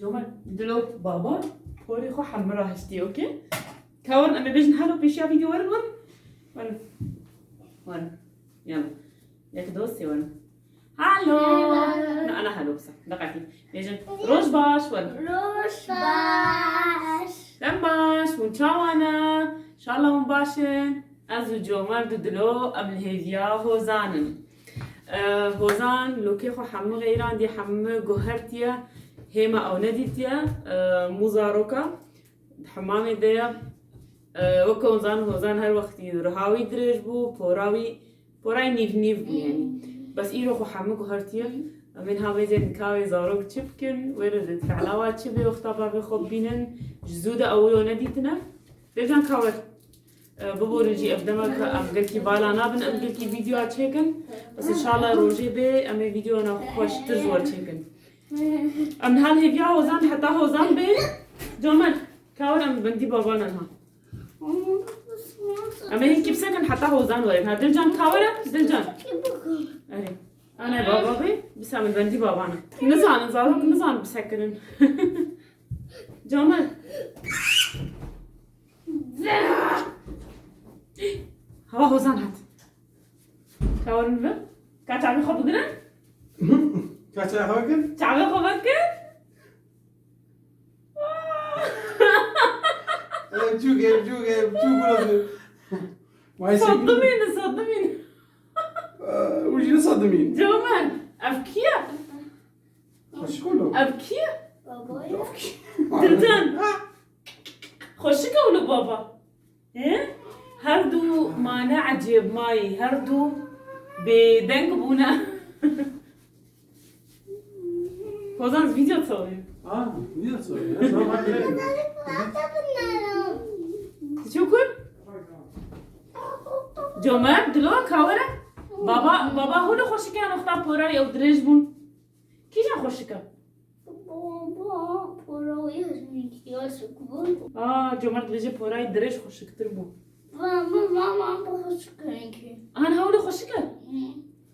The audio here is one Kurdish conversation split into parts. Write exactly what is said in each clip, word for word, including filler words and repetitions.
Comer, dilo baba, porê xwe hemû rahiştî, okey? Ka werin, em ê bêjin hello pêşiya vîdeo, werin, werin. Werin. Werin. Yala. Yek, do, sê, werin. Hello. Hello. Na, ana hello kisa. Deqetî. Bêjin roj baş, werin. Roj baş. Dem baş, hûn çawa ne? Şala hûn baş in. Ez û Comer du dilo, em li hêviya Hozan in. E, Hozan lokê xwe hemû xeyrandiye, hemû guhertiye, hêma ew nedîtiye. E, mû zaroka di hemamê de ye. E, weke hûn zanin, Hozan her wextî riha wî dirêj bû, pora wî, porayê nîv nîv bû yanî. Bes îro xwe hemû guhertiye. Em ê niha vêjê nika wê zarok çi bikin, wê re di felawa çi bê, wexta bavê xwe bibînin. Ji zû de ew yo nedîtine. Vêcan ka wer. E, biborin jî ev dema ke em gelkî vala nabin, em gelkî vîdyoa çêkin. Bes înşallah rojê bê, em ê vîdyona xweştir ji we çêkin. Em niha li hêviya Hozan, heta Hozan bê. Comer, ka were em bendî babana niha. Em ê hinkî bisekin heta Hozan were. Ha, Dilcan, ka were? Dilcan. Erê. Ana baba bê, bisa min bendî babana. Nizanin, zarok nizanin bisekinin. Comer. Hawa Hozan hat. Ka werin bi. Ka çavê xwe bigirin. Ka çavê xwe bigirin? Çavê xwe vekin. Em çûk, em çûk, em çûk, bura. Vay, sen- Sedimîn, sedimîn. Ee, û jî ne sedimîn. Comer, ev kî ye? Xweşik û lo. Ev kî ye? Baba ye. Ev kî? Dilcan. Xweşik e wilo baba. He? Her du mane ecêb mayî, her du bêdeng bûne. Hozan, ez vîdeo çawî. Ha, vîdeo çawî. Ez baba ye. Tu çi kur? Comer, dilo, ka were? Baba, baba hûn xweşik e, wexta porayê ew dirêj bûn. Kîjan xweşik e? Baba, pora wê hinkî xweşik bû. Aa, Comer dibêje porayê dirêj xweşiktir bû. Va, va, va, va, va, xweşik e hinkî. An hewle xweşik e? Hı.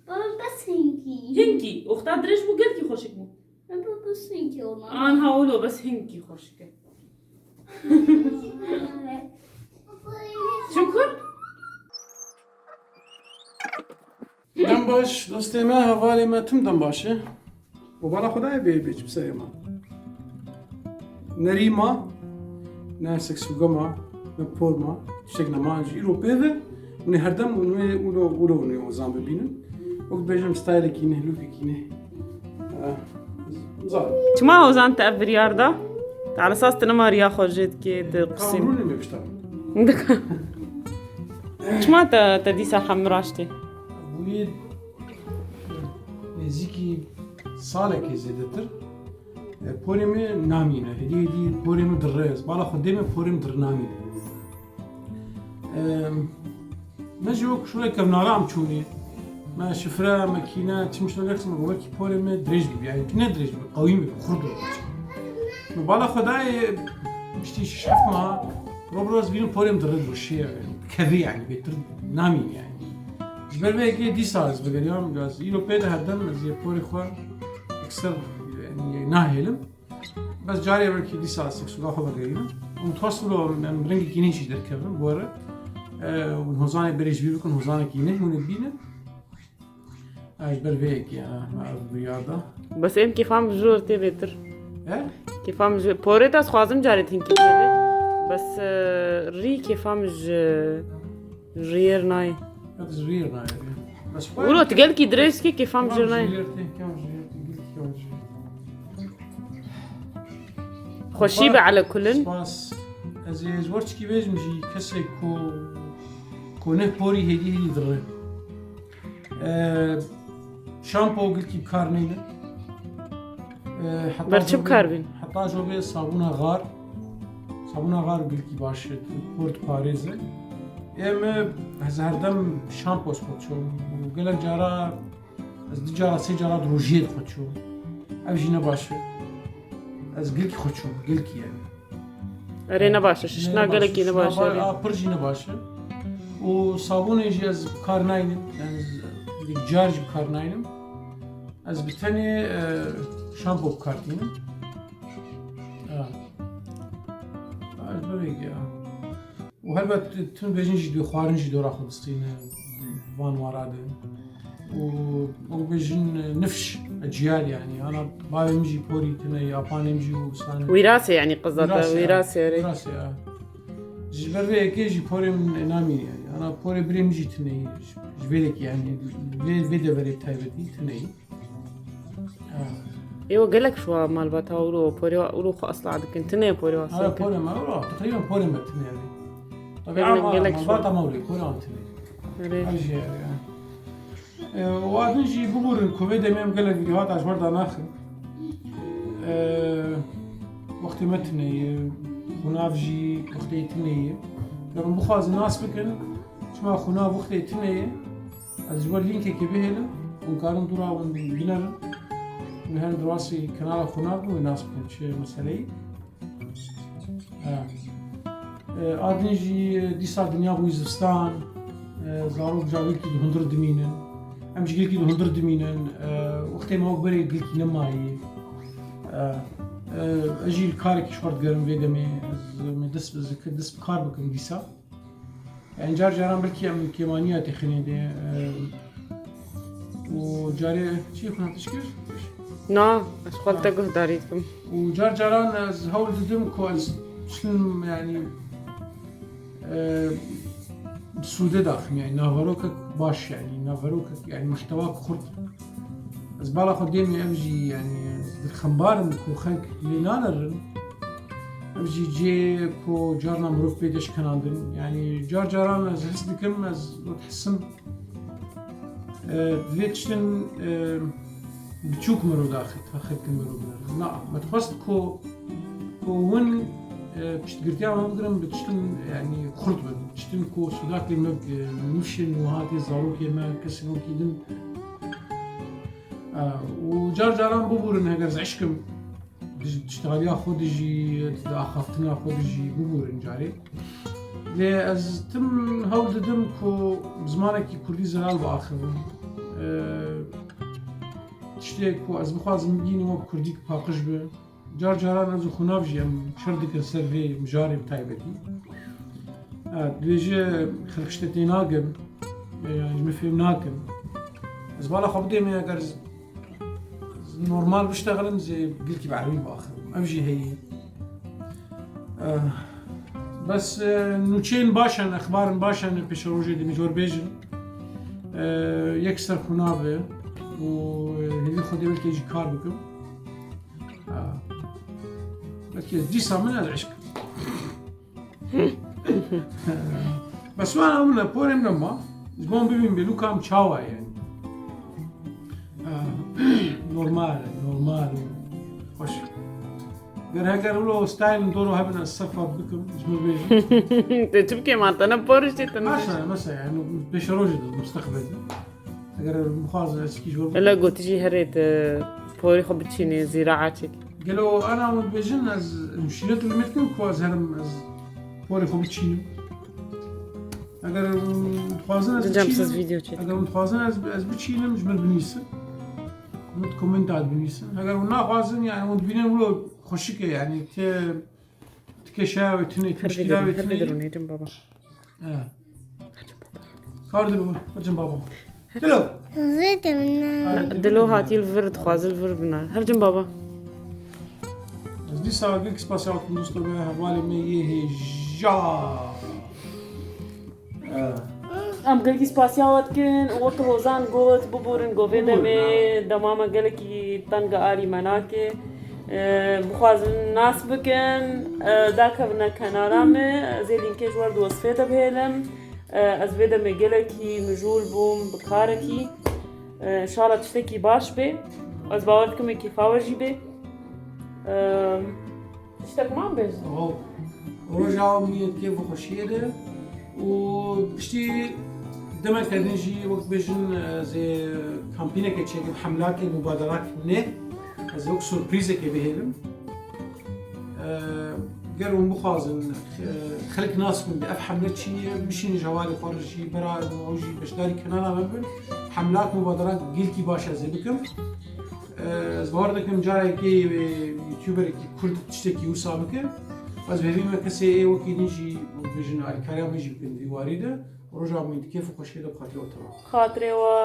Baba, bes hinkî. Hinkî. Wexta dirêj bû gelkî xweşik bû. Baba, bes hinkî ona. An hewlo bes hinkî xweşik e. Çukur? Dem baş, dostê me, hevalê me, tim dem baş e. Û bala Xwedayê bê, bê çi bi serê me. Ne rî ma, ne seksûga ma, ne por ma, tiştek nema. Ji îro pê ve, hûn ê herdem hûn ê wilo, wilo hûn ê Hozan bibînin. Wek dibêjim, stylekî ne, lookekî ne. Eh, zar. Çima Hozan te ev biryar da? Te esas tu nema riya xwe jê dikê, tu qisî. Kamrûnê me bişta. Çima te, te dîsa hemû raştê? Bûyê nêzîkî salekê zêdetir, e, porê min namîne. Hêdî hêdî porê min dire. Ez bala Xwedê me porê min dire namîne. E, me ji wek şûrê kevnara em çûnê. Me şifre, me kîne, çi mişne lêxis me wekî porê min dirêj bibe. Yani ne dirêj bibe, qewî bibe, xurt bibe. Me bala Xwedayê piştî şeş heft meha, ro bi ro ez bînim porê min dire dibişê, yani, kevî yani, bêtir namîne yani. Ji ber vê yekê dîsa ez vegeriyam, ez îro pê de herdem ez yê porê xwe ekser, yani, nahêlim. Bes carê wekî dîsa ez seksûga xwe vegerînim. Û dixwest wilo em rengekî nî jî derkevin, bi we re. E, hûn Hozanê berê ji bîr bikin, Hozanekî nî hûn ê bînin. Ha, ji ber vê yekê, ha, me ev biryar da. Bes êm kêfa min ji rû tê bêtir. He? Kêfa min ji, porê te ez xwazim carê hinkî bêne. Bes, e, rî kêfa min ji, ji riyê re nayê. Ya, tu ji riyê re nayê. Bes xwe Wilo, tu gelkî dirêj kê, kêfa min ji riyê re nayê. Kêfa min ji riyê re tê, kêfa min ji riyê re tê, kêfa min ji riyê re tê. Xweşî be ele kulin. Spas. Ez ê ji we çikî bêjim jî, kesê ku, ku ne porî hêdî hêdî dire. E, şampo gilkî bi kar neynin. E, heta Ber çi bi kar bîn? Heta jo bê sabûna xar. Sabûna xar gilkî baş e, por diparêze. Em, e, ez herdem şampo xwe çom. Gelek cara ez du cara, sê cara di rojê de xwe çom. Ev jî ne baş e. Ez gilkî xwe çom, gilkî yani. Erê, ne baş e, şiştina gelekî ne baş e, erê. A, pir jî ne baş e. Û sabûnê jî ez bi kar naynim, yani ez car jî bi kar naynim. Ez bi tenê, e, şampo bi kar tînim. Peki ya. Û helbet tu bêjin jî dê xwarin jî dora xwe distîne van wara de. Û ew bêjin nifş, eciyal yani. Ana bavê min jî porî tune ye, apanê min jî û sane. Wîrasê yani qizata, wîrasê, wîrasê, erê. Wîrasê ya. Ji ber vê yekê jî porê min namîne yani. Ana porê birê min jî tune ye. Ji, ji vê yekê yani. Vê, vê deverê taybetî tune ye. Ê we gelek şuwa malbata ûro, porê wa ûro xwe asla dikin. Tine porê wa. Ara sê porê me ûro, teqrîben porê me tine yani. Tabii ama gelek şuwa. Malbata me ûro, porê an tine. Erê. Her şey yani. E, û a din jî bibûrin ku vê demê em gelek vîdyohata ji wer danaxin. E, wextê me tine ye, xunav jî wextê tine ye. Ger hûn bixwazin nas bikin, çima xunav wextê tine ye, ez ji we lînkekê bihêlim, hûn karin dûra hûn binerin. Hûn herin derbasî kanala xunav bin, wê nas bikin çi meseleyî. Ha. E, a din jî dîsa dinya bû zivistan, e, zarok cavilkî di hundir dimînin. Em jî gilkî di hundir dimînin. E, wextê me wek berê gilkî nemayî. E, e, ez jî karekî ji xwe digerim vê demê. Ez, me dest, ez dest bi kar bikim dîsa. Yani car caran belkî em kêmaniya têxinê de, e, û carê çi xwe tişkir? Na, ez xwe te guhdarî dikim. Û car caran ez hewl didim ku ez çim yani, e, sûde daxim yani naverokek baş yani naverokek yani muhtewa xurt. Ez bala xwe dêmê ev jî yani ez dirxembar im ku xelk lê nanerin. Ev jî cihê ku carna mirov pê de şikenandin. Yani car caran ez his dikim, ez wek hisim, e, divê tiştin, e, biçûk mirov daxit, xelkin mirov binerin. Na, me dixwest ku, ku win, e, piştgirtiya me bigrin bi tiştin yani xurt bin. Tiştin ku sûdakê me, e, nûşên wiha tê zarokê me, kesên wekî din. E, û car caran bibûrin heger ez eşkim, di, di ştaliya xwe de jî, di axaftina xwe de jî bibûrin carê. Lê ez tim hewl didim ku zimanekî kurdî zelal biaxivim. E, tiştê ku ez bixwazim bigihînim wek kurdî paqij be. Car caran ez û xunav jî em şer dikin ser vê mijarê bi taybetî. E, dibêje xelk ji te tê nagin, e, ji min fêm nakin. Ez bala xwe bidême, eger z-, z-, normal biştexilin, zê gilkî bi erebî biaxivim. Ev jî heye. E, bes, e, nûçeyên baş hene, exbarên baş hene, pêşerojê de min ji we re bêjin. E, yek ser xunav e û, e, hêvî Xwedê belkê jî kar bikim. Ha. Belkî dîsa min ez eşk. Bes wana min e, porê min e ma. Ji bo bibîn bê lûka em çawa ye yani. Ha. Normal e, normal e. Xweş. Ger heger wilo style doro hebin ez sefa bikim, ji min bêjin. Te çi bikê ma, te ne por jî te ne. Mesela, mesela yani pêşerojê de, mustaqbel de. Eger bixwazin ez kî ji we bikim. Ela gotî jî herê te porê xwe biçînê, zîraetê. Gelo ana min dibêjin ez muşîret li me dikim ku ez herim ez porê xwe biçînim. Eger dixwazin ez biçînim, eger dixwazin ez, ez biçînim ji min binivîsin. Min komenta binivîsin. Eger hûn naxwazin yani hûn dibînin wilo xweşik e yani te, ti keşa wê tune, ti muşkila wê tune. Hadi durun, hadi durun, hadi baba. He. Kar dilo, hacım baba. Dilo. Dilo hatiye li vir, dixwaze li vir bina. Hercim baba. Ez dîsa gelek spasiya we dikim dosto me, hevalê me yê hêja. Em gelekî spasiya we dikin û wek Hozan got, bibûrin ku vê demê dema me gelekî teng arî me nake. E, bixwazin nas bikin, e, dakevine kenara me, ez ê lînkê ji we re di wesfê de bihêlim. E, ez vê demê gelekî mijûl bûm bi karekî. E, înşallah tiştekî baş bê. Ez bawer dikim ê kêfa we jî bê. E, tiştek man bêjin. Ro-, roja min yê kêf û xweşiyê de. Û piştî demeke din jî wek bêjin, ez ê kampîneke çêkim, hemlakê, mubaderak ne. Ez ê wek surprîzekê bihêlim. E, ger hûn bixwazin, e, xelk nas bin ev hemle çi ye, bişînin ji hevalê xwe re jî, bera ew jî beşdarî kenala me bin. Hemlak, mubaderak gelkî baş ez ê bikim. E, ez bawer dikim carekê wê youtuberekî kurd tiştekî wisa bike. Ez hêvî me kesê ê wekî din jî bêjin alîkariya me jî bikin vî warî de, roja min di kêf û xweşiyê de bi xatirê we teva. Xatirê we.